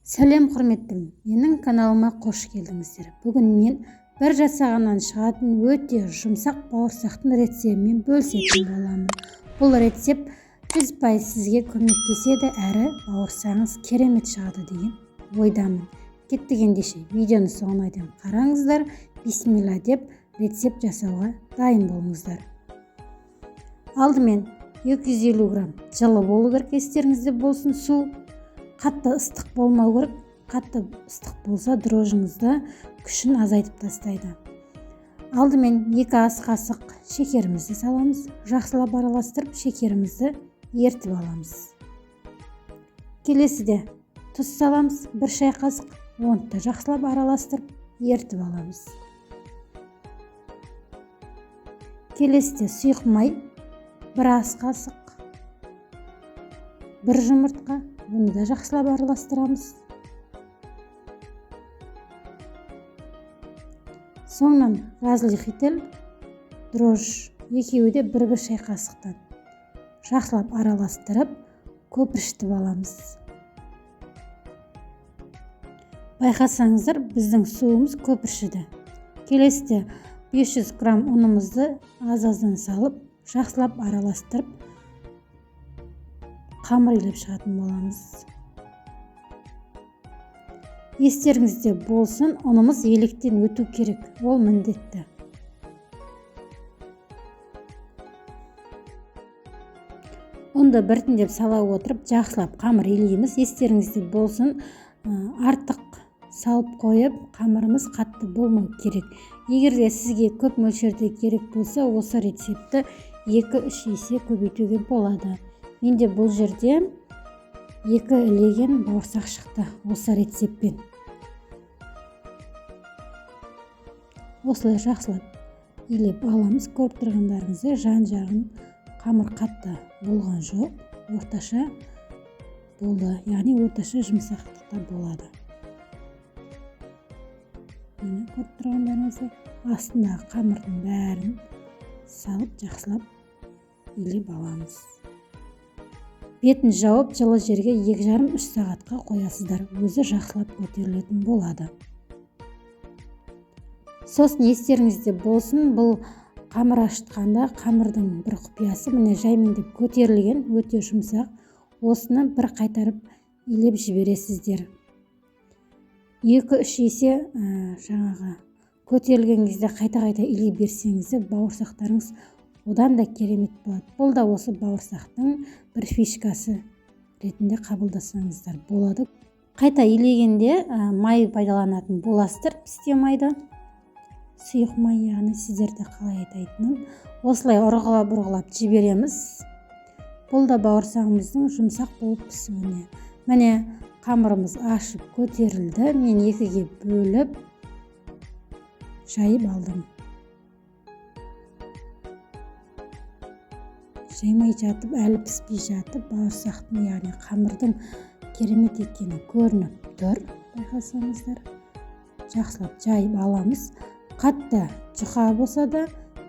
Сәлем, құрметтім! Менің каналыма қош келдіңіздер. Бүгін мен бір жасағаннан шығатын өте жұмсақ бауырсақтың рецептімен бөлісетін боламын. Бұл рецепт 100% сізге көмектеседі, әрі бауырсағыңыз керемет шығады деген ойдамын. Кеттік ендеше, видеоны соңына дейін қараңыздар. Бисмилла деп рецепт жасауға дайын болыңыздар. Алдымен 250 грамм жылы болу керек, естеріңізде болсын. Су қатты ыстық болмау керек. Қатты ыстық болса, дрожжыңызды күшін азайтып тастайды. Алдымен 2 ас қасық шекерімізді саламыз. Жақсылап араластырып, шекерімізді ертіп аламыз. Келесіде тұз саламыз, 1 шай қасық. Оны да жақсылап араластырып, ертіп аламыз. Келесіде сұйық май, 1 ас қасық, 1 жұмыртқа. Бұны да жақсылап араластырамыз. Соңынан разрыхлитель, дрожж, екеуі де бір-бір шай қасықтан. Жақсылап араластырып, көпіршітіп аламыз. Байқасаңыздар, біздің суымыз көпіршіді. Келесіде 500 грамм ұнымызды аз-аздан салып, жақсылап араластырып, қамыр илеп шығатын боламыз. Естеріңізде болсын, ұнымыз електен өту керек, ол міндетті. Ұнды біртіндеп сала отырып, жақсылап қамыр илейміз. Естеріңізде болсын, артық салып қойып, қамырымыз қатты болмау керек. Егер де сізге көп мөлшерде керек болса, осы рецептті 2-3 есе көбейтуге болады. Менде бұл жерде 2 ілеген бауырсақ шықты осы рецептпен. Осылай жақсылап илеп аламыз. Көріп тұрғандарыңыздай, жан-жағын қамыр қатты болған жоқ, орташа болды, яғни орташа жұмсақтықта болады. Міне, көріп тұрғандарыңыздай, астындағы қамырдың бәрін салып, жақсылап илеп аламыз. Бетін жауып, жылы жерге екі жарым үш сағатқа қоясыздар, өзі жақсылап көтерілетін болады. Сосын естеріңізде болсын, бұл қамыр ашытқанда қамырдың бір құпиясы, міне, жаймендеп көтерілген, өте жұмсақ. Осыны бір қайтарып илеп жібересіздер. 2-3 есе, жаңағы көтерілген кезде қайта-қайта илей берсеңіздер, бауырсақтарыңыз одан да керемет болады. Бұл да осы бауырсақтың бір фишкасы ретінде қабылдасаңыздар болады. Қайта илегенде, май пайдаланатын боласыздар, пісте майды, сұйық май, яғни сіздерді қалай айтайтынын. Осылай ұрғылап-ұрғылап жібереміз. Бұл да бауырсағымыздың жұмсақ болып пісуіне. Міне, қамырымыз ашып көтерілді. Мен 2-ге бөліп жайып алдым. Жаймай жатып, әлі піспей жатып, бауырсақтың, яғни қамырдың керемет екені көрініп тұр. Байқасаңыздар, жақсылап жайып аламыз. Қатты жұқа болса да,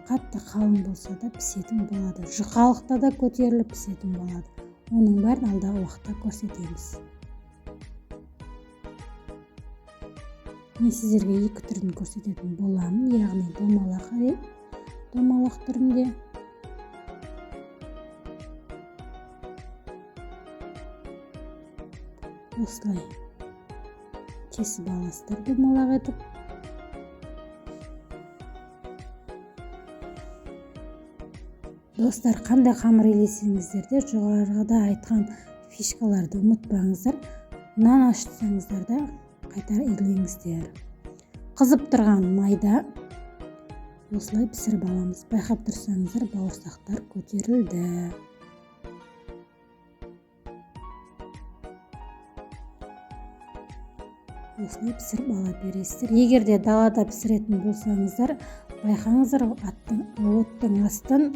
қатты қалың болса да пісетін болады. Жұқалықта да көтеріліп пісетін болады. Оның бәрін алдағы уақытта көрсетеміз. Мен сіздерге 2 түрін көрсететін боламын, яғни домалақ түрінде. Осылай кесіп аласыздар домалақ етіп. Достар, қандай қамыр илесеңіздер де, жоғарғыда айтқан фишкаларды ұмытпаңыздар. Нан ашытсаңыздар да қайта илеңіздер. Қызып тұрған майда осылай пісіріп аламыз. Байқап тұрсаңыздар, бауырсақтар көтерілді. Осылай пісіріп ала бересіздер. Егер де далада пісіретін болсаңыздар, байқаңыздар, оттың астын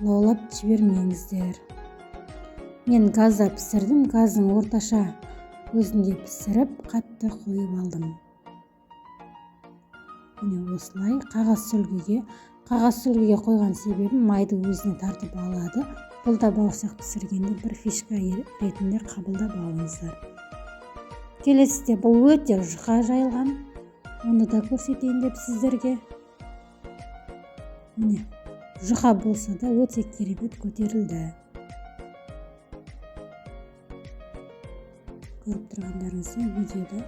лаулап жібермеңіздер. Мен газда пісірдім, газдың орташа көзінде пісіріп, қатты қойып алдым. Міне, осылай қағаз сүлгіге. Қағаз сүлгіге қойған себебім, майды өзіне тартып алады. Бұл да бауырсақ пісіргенде бір фишка ретінде қабылдап алыңыздар. Келесіде бұл өте жұқа жайылған. Оны да көрсетейін деп сіздерге. Міне, жұқа болса да өте керемет көтерілді. Көріп тұрғандарыңыздай видеода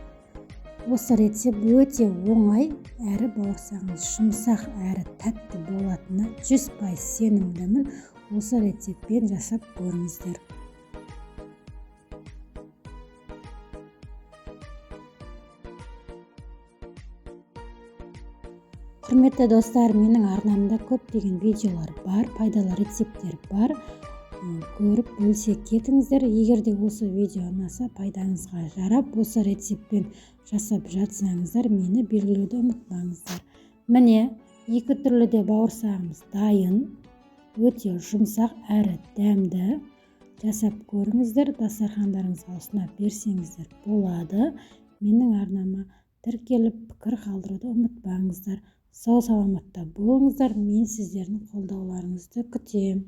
осы рецепт өте оңай, әрі бауырсағыңыз жұмсақ, әрі тәтті болатынына 100% сенімдімін. Осы рецептпен жасап көріңіздер. Құрметті достар, менің арнамда көптеген видеолар бар, пайдалы рецепттер бар. Көріп бөлісе кетіңіздер. Егер де осы видео ұнаса, пайдаңызға жарап, осы рецептпен жасап жатсаңыздар, мені белгілеуді ұмытпаңыздар. Міне, екі түрлі де бауырсағымыз дайын. Өте жұмсақ әрі дәмді. Жасап көріңіздер, дастархандарыңызға ұсына берсеңіздер болады. Менің арнама тіркеліп, пікір қалдыруды ұмытпаңыздар. Сау саламатта болыңыздар. Мен сіздердің қолдауларыңызды күтемін.